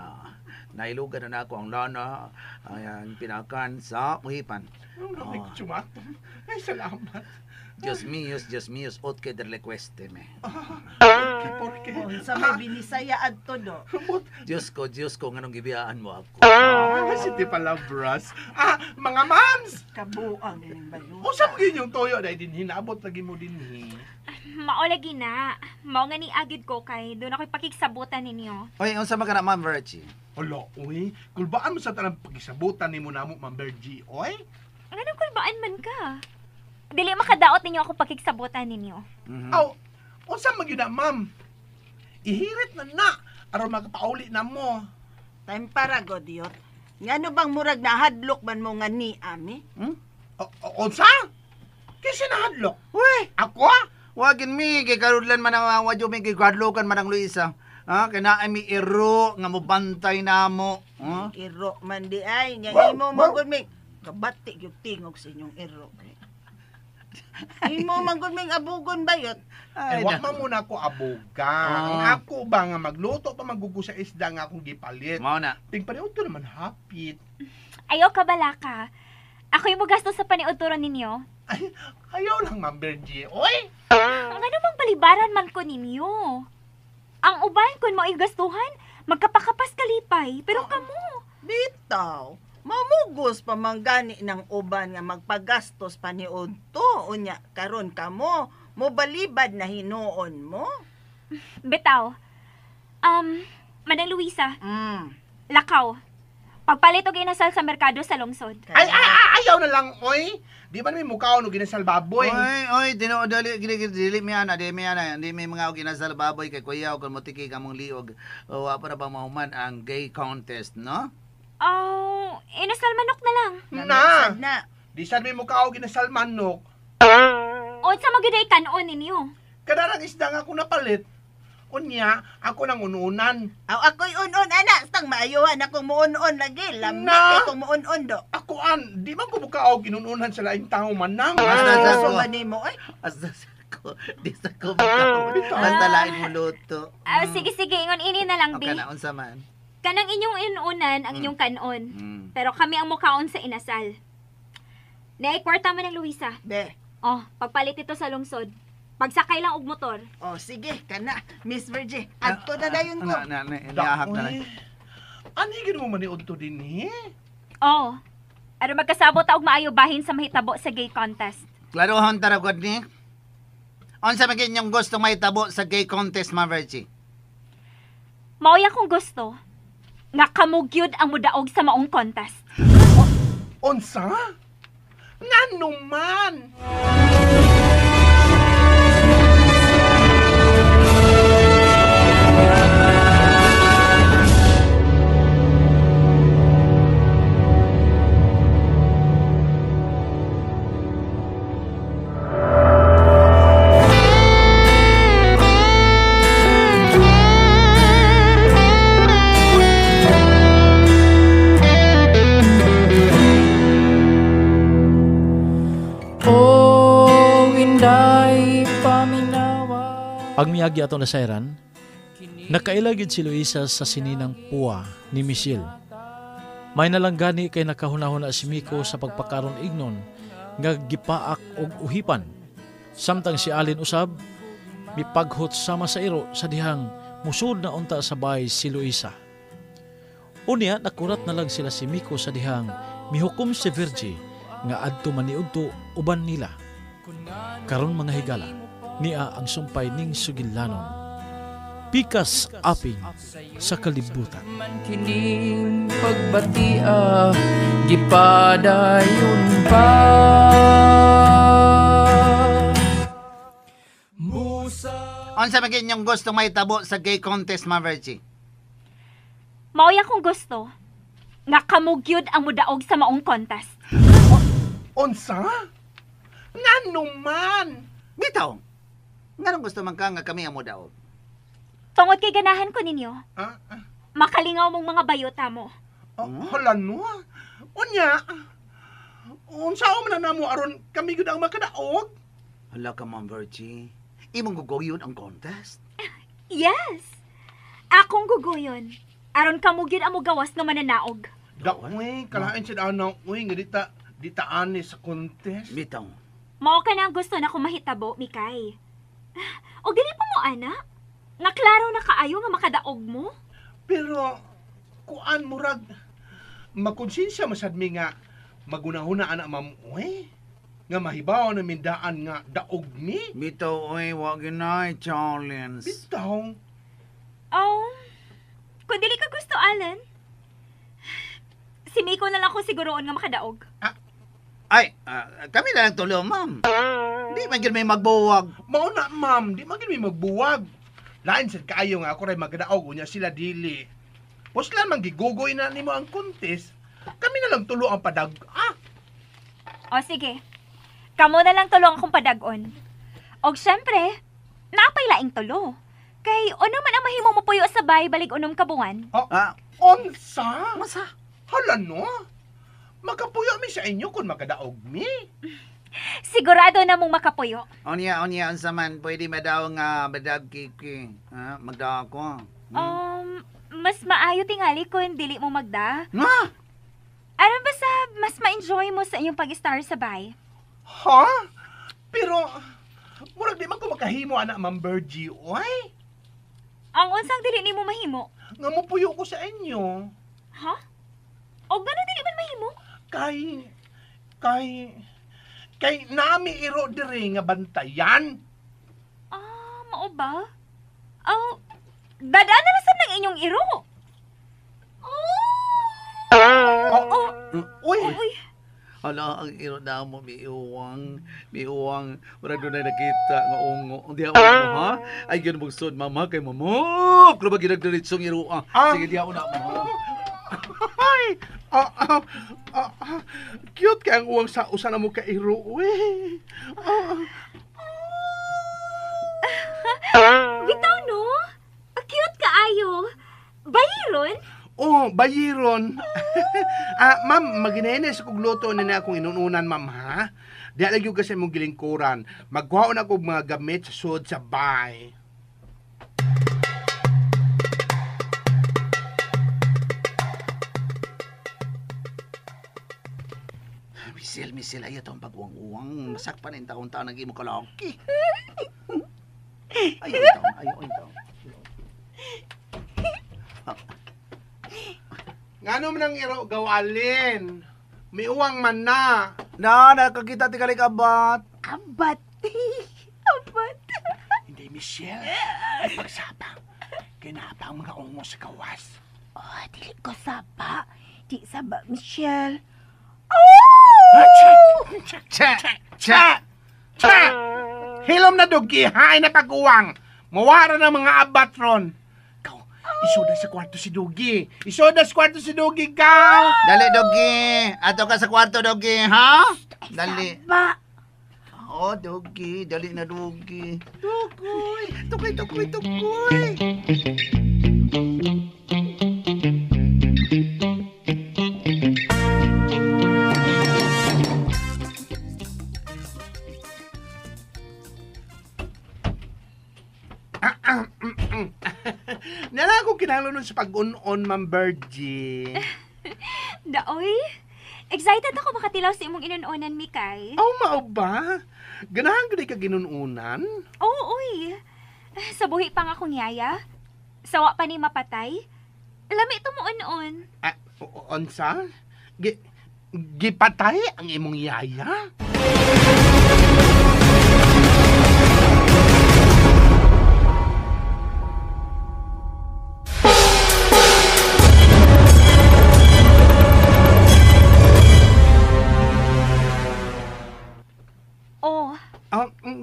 nailugan na ako ang lana, ang pinakan sa uhipan. Ay, kumatom. Ay, salamat. Dios míos, Dios míos, ot que der requeste me. Porque, Unsa may binisaya adto do? Diyos ko, Diyos ko, nganong gibiyaan mo ako. Ah, si palabras. Ah, mga mams! Kabuang ining bayo. Unsa mo yun yung toyo dahil din hinabot lagi mo din eh. Mao lagi na. Mao nga ni agid ko kay doon ako'y pakigsabutan ninyo. Oy, unsa man ka na, Ma'am Virgie? Hala, uy, kulbaan mo sa tanang pagisabutan nimo namo, Ma'am Virgie, oy. Anong kulbaan man ka? Dili makadaot ninyo ako pakigsabutan ninyo. Mhm. Aw, unsa man gyud na, ma'am? Ihirit na na aron makapauli na mo. Time para godiot. Ngano bang murag nahadlok man mo nga ni ami? O, unsa? Kinsa nahadlok? Uy, Ako? Wagin mi kay karudlan man ang wadyo mi kay kadlokan man ang Luisa. Ha, kay naay mi iro nga mobantay namo. Ha? Iro man di ay nya imo man gud mi kabati gyud tingog sa inyong iro. Imo man gud ming abugon bayot. Ay, wa man muna ko aboga. Ang ako ba nga magluto pa magugo sa isda nga akong gipalit. Mao na. Ting paniudto naman hapit. Ayaw ka balaka. Ako yung mugasto sa paniudturo ninyo. Ay, ayaw lang, Ma'am Virgie. Oy! Ang ano bang balibaran man ko ninyo? Ang uban kun mo gastuhan, magkapakapas kalipay, pero kamo. Bitaw. Mamugos pa man gani ng uban nga magpagastos paniudto unya karon kamo mobalibad na hinuon mo. Bitaw. Manang Luisa. Lakaw. Pagpalit og inasal sa merkado sa lungsod. Ay, ayaw na lang, oy. Di ba may mukhaon og ginasal baboy? Oy, oy, tinuod dali dili mi ana, di mi ana, di mi mga og ginasal baboy kay kuya og motiki kamong liog. Wa pa ra ba mahuman ang gay contest, no? Oh, inasal manok na lang. Na. Na. Di sad may mukha og ginasal manok. Unsa man gyud ay kan-on ninyo? Kadarang isda nga ako napalit. Unya, ako nang ununan. Aw, ako'y un-un, ana. Stang maayuhan akong muun-un lagi. Lamit kay kong muun-un do. Ako an, di man ko mukha og inununan sa laing tao manang. Basta sa ko. Ba nimo, ay? Basta sa ko, di sa ko mukha. Basta lain mo luto. Sige, sige, ingon ini na lang, bi. Okay bi. Na, unsa man. Kanang inyong inuunan, ang inyong kanon. Pero kami ang mukhaon sa inasal. Naay kwarta man ng Luisa. Be. Oh, pagpalit ito sa lungsod. Pagsakay lang og motor. Oh, sige, kana. Miss Virgie, adto na dayon ko. Na, niahak na lang. Ano yung mo maniod to din, eh? Oh. Aron magkasabot ta og maayo bahin sa mahitabo sa gay contest. Klarohon tara gud ni. Unsa man inyong gusto mahitabo sa gay contest, Ma Virgie? Maoy akong gusto nga kamugyud ang mudaog sa maong contest. Unsa? Ngano man? Ang miyagi ato na sayran, nakailagid si Luisa sa sininang puwa ni Michelle. May nalanggani kay nakahunahuna si Miko sa pagpakaron ignon nga gipaak og uhipan. Samtang si Alin usab, mipaghot sama sa iro sa dihang musud na unta sa bahay si Luisa. Unya, nakurat na lang sila si Miko sa dihang mihukom si Virgie nga adto maniudto uban nila. Karon mga higala, niya ang sumpay ning sugilanon. Pikas aping sa kalibutan. Man kining pagbatia, gipadayon pa. Unsa man inyong gusto mahitabo sa gay contest, Ma Virgie? Maoy akong gusto nga kamugyud ang mudaog sa maong contest. Unsa? Ngano man? Bitaw. Nganong gusto man ka nga kami ang mudaog? Tungod kay ganahan ko ninyo. Makalingaw mong mga bayota mo. Hala no. Unya. Unsa man na namo aron kami gyud ang makadaog? Hala ka, Ma'am Virgie. Imong guguyon ang contest? Yes. Akong guguyon. Aron kamo gyud ang mugawas nga mananaog. Daoy, kalain sad ana, uy, nga dita ani sa contest. Bitaw. Mao ka na ang gusto na kung mahitabo, Mikay. O dili pa mo, ana? Nga klaro na kaayo nga makadaog mo? Pero, kuan murag, makonsensya masad mi nga magunahuna ana, ma'am, uy. Nga mahibaw na mindaan nga daog mi. Bitaw, uy, wa ginay challenge. Bitaw. Oh, kung dili ka gusto, Alan, si Miko na lang ko siguroon nga makadaog. Ay, kami na lang tulo, ma'am. Di man gyud may magbuwag. Mao na, ma'am. Di man gyud may magbuwag. Lain sad kaayo nga ako ray magadaog unya sila dili. Puslan man gigugoy na nimo ang contest. Kami na lang tulo ang padag. O sige. Kamo na lang tulo ang akong padag-on. Og syempre, naapay laing tulo. Kay uno man ang mahimo mo puyo sa bay balig unom ka buwan. Unsa? Masa? Hala no? Makapuyo mi sa inyo kung makadaog mi. Sigurado na mong makapuyo. Onya, unsa man pwede madaw nga madag kiki. Ha, magdaw ako. Mas maayo tingali kung dili mo magda. Ha? Aron ba sa mas ma-enjoy mo sa inyong pag-star sa bay? Ha? Pero murag di man ko makahimo ana Ma'am Virgie, oy. Ang unsang dili nimo mahimo? Nga mopuyo ko sa inyo. Ha? O gano dili man mahimo? Kay nami iro diri nga bantayan. Ah, mao ba? Oh, dadaan na lang sa ng inyong iro. Oh. Uy. Uy. Hala, ang iro na mo, miuwang. Murag doon ay nakita nga ungo. Hindi ako mo, ha? Ay, yun magsod, mama, kay mamok. Lubag ginagdiritsong iro, ah. Sige, di ako na mo, ha? Ay! Cute kay ang uwang sa usa na mo ka iro, uy. Bitaw, no? Cute kaayo. Bayiron? Oh, bayiron. Ma'am, maginenes kog luto na na akong inununan, ma'am, ha? Di lagi kasi mong gilingkuran. Magkuhaon ako og mga gamit sa sud sa bay. Misil, ayaw itong pag-uwang-uwang. Masakpan ang taon-taon ang imo kalaki. Ayaw taon. Ngano man ang iro gawalin? Miuwang man na. Na, nakakita ti kalik abat. Abat. Abat. Hindi, Michelle. Ay, pagsapa. Kinapa ang mga ungo sa kawas. Oh, dili ko saba. Di saba, Michelle. Oh! Cha! Cha! Cha! Hilom na dugi, hay na pag-uwang. Mawara ng mga abat ron. Ikaw, isoda sa kwarto si Dugi. Isoda sa kwarto si Dugi, ka! Dali, Dugi. Ato ka sa kwarto, Dugi, ha? Dali. Saba. Oh, Dugi. Dali na, Dugi. Tukoy! Tukoy, tukoy, tukoy! Nala ako kinahanglan nun sa pag-un-on, Ma'am Virgie. Daoy, excited ako makatilaw sa imong inunonan, Mikay. Oh, mao ba? Ganahan ka di ka ginununan? Oo, oy. Sa buhi pa nga akong yaya. Sawa pa ni mapatay. Lami ito mo un-on. Ah, onsa? Gipatay ang imong yaya? Oh.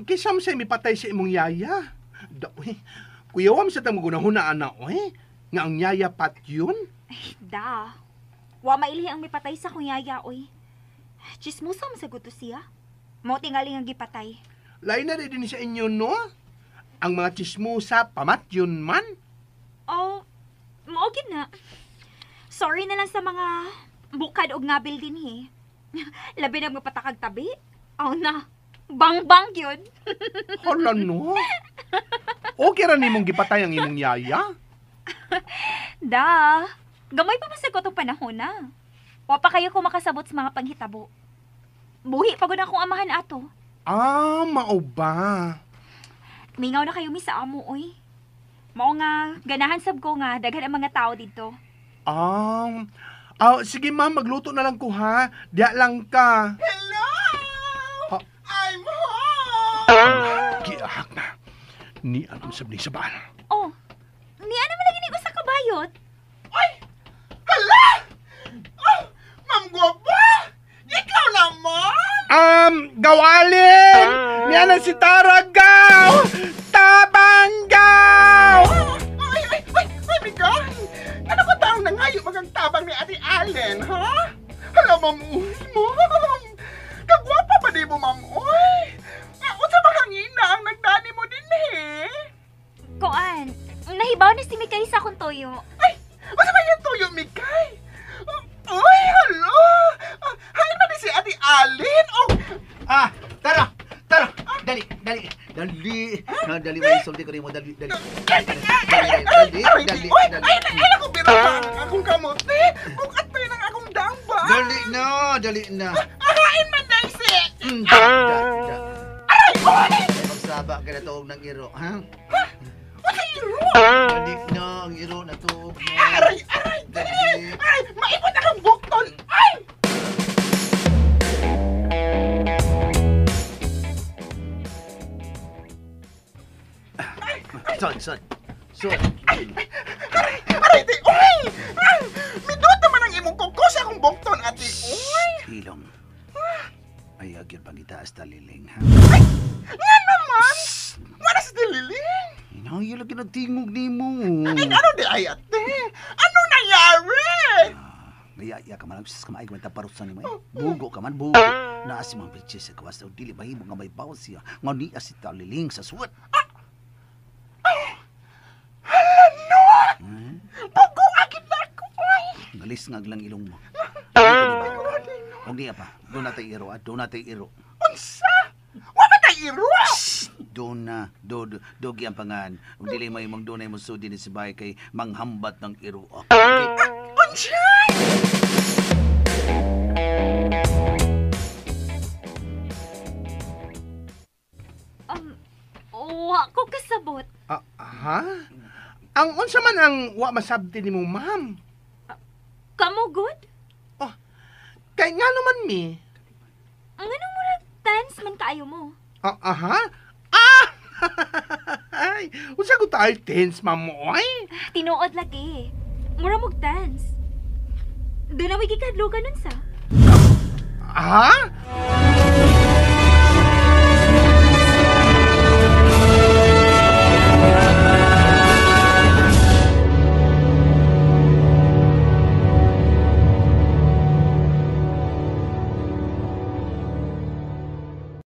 Kisam sa mipatay sa imong yaya. Daoy, kuya wam sa tamong gunahuna ana oy. Nga ang yaya pat yun? Ay, da. Wa mailhi ang mipatay sa kong yaya oy. Chismosa man sagot to siya. Mao tingali nga gipatay. Lain na din sa inyo no? Ang mga chismosa pamat yun man. Oh, mao gid na. Sorry na lang sa mga bukad og ngabil dinhi. Labi na mapatakag tabi. Aw na. Bang-bang yun. Hala no. Okay ra nimong gipatay ang imong yaya? Da. Gamay pa man ko itong panahon na. Wa pa kayo ko makasabot sa mga panghitabo. Buhi pa gud akong amahan ato. Ah, mao ba? Mingaw na kayo mi sa amo oy. Mao nga ganahan sab ko nga daghan ang mga tao didto. Sige ma'am, magluto na lang ko ha. Diya lang ka. Hello! Ha? I'm home! Giahak na. Ni alam sab ni sa baan. Oh, ni ano man lagi ni usa ka bayot? Ay! Hala! Oh, Ma'am Guapa! Ikaw naman! Gawalin! Ni ana si Tara Gaw! Tabang Gaw! Ay, ay, ay, ay, Miguel! Ano ba taong nangayo magang tabang ni Ate Allen, ha? Hala, Ma'am Uy, ma'am! Kagwapa pa di mo, Ma'am Uy! Unsa ba hangina ang nag Kuan, nahibaw na si Mikay sa akong toyo. Ay, unsa man yung tuyo, Mikay? Uy, hello! Hi man si Ate Alin! Oh, Ah, tara! Tara! Dali, dali, dali. Ah, dali, may sulti ko nimo, dali, dali. Dali, dali, aray, dali, uy, dali. ay, ay, ako bira pa ang akong kamote. Bukat pa yun ang akong damba. Dali na, dali na. Ahain man dahil si... Da, da. Aray, uy! Magsaba ka na tuog ng iro, ha? Wala iro! Dali na, ang iro na tuog na. Aray, aray, Dali. Aray, maipot akong bukton! Ay! Son, son. Son. Aray, aray, di, uy! Ah, midot naman ang imong kuko sa akong bukton, ate, uy! Hilong. Ay, agyon pangitaas ta liling, ha? Ay, nga naman! Wala sa dililing! Inayo lagi nagtingog nimo. Ay, ano di ay, ate? Ano nangyari? Ngaya ka man, sus ka maay man taparusan nimo. Eh. Bugo ka man, bugo. Naa si mga bitches sa kawas daw dili mahimo nga may bawas siya. Nga niya si taliling sa suwat. Hala, no! Bugo agad na ako, uy! Ngalis nga lang ilong mo. Og niya pa, doon na tayo iro, ah. Doon na tayo iro. Unsa? Wa ba tayo iro? Doon na, do, dogi ang pangan. Ug dili may mong dunay mo sudi ni si bay kay manghambat ng iro. Okay. Unsa? Wa ko kasabot. Ah, ha? Ang unsa man ang wa masabti nimo, ma'am? Kamo good? Oh, kay nga naman mi. Ang anong murag tense man kaayo mo? Ah, aha? Ah! Ay, unsa ko tayo tense, ma'am mo, ay? Tinuod lagi. Mura mog tense. Doon na may gikadlugan nun sa. Ha?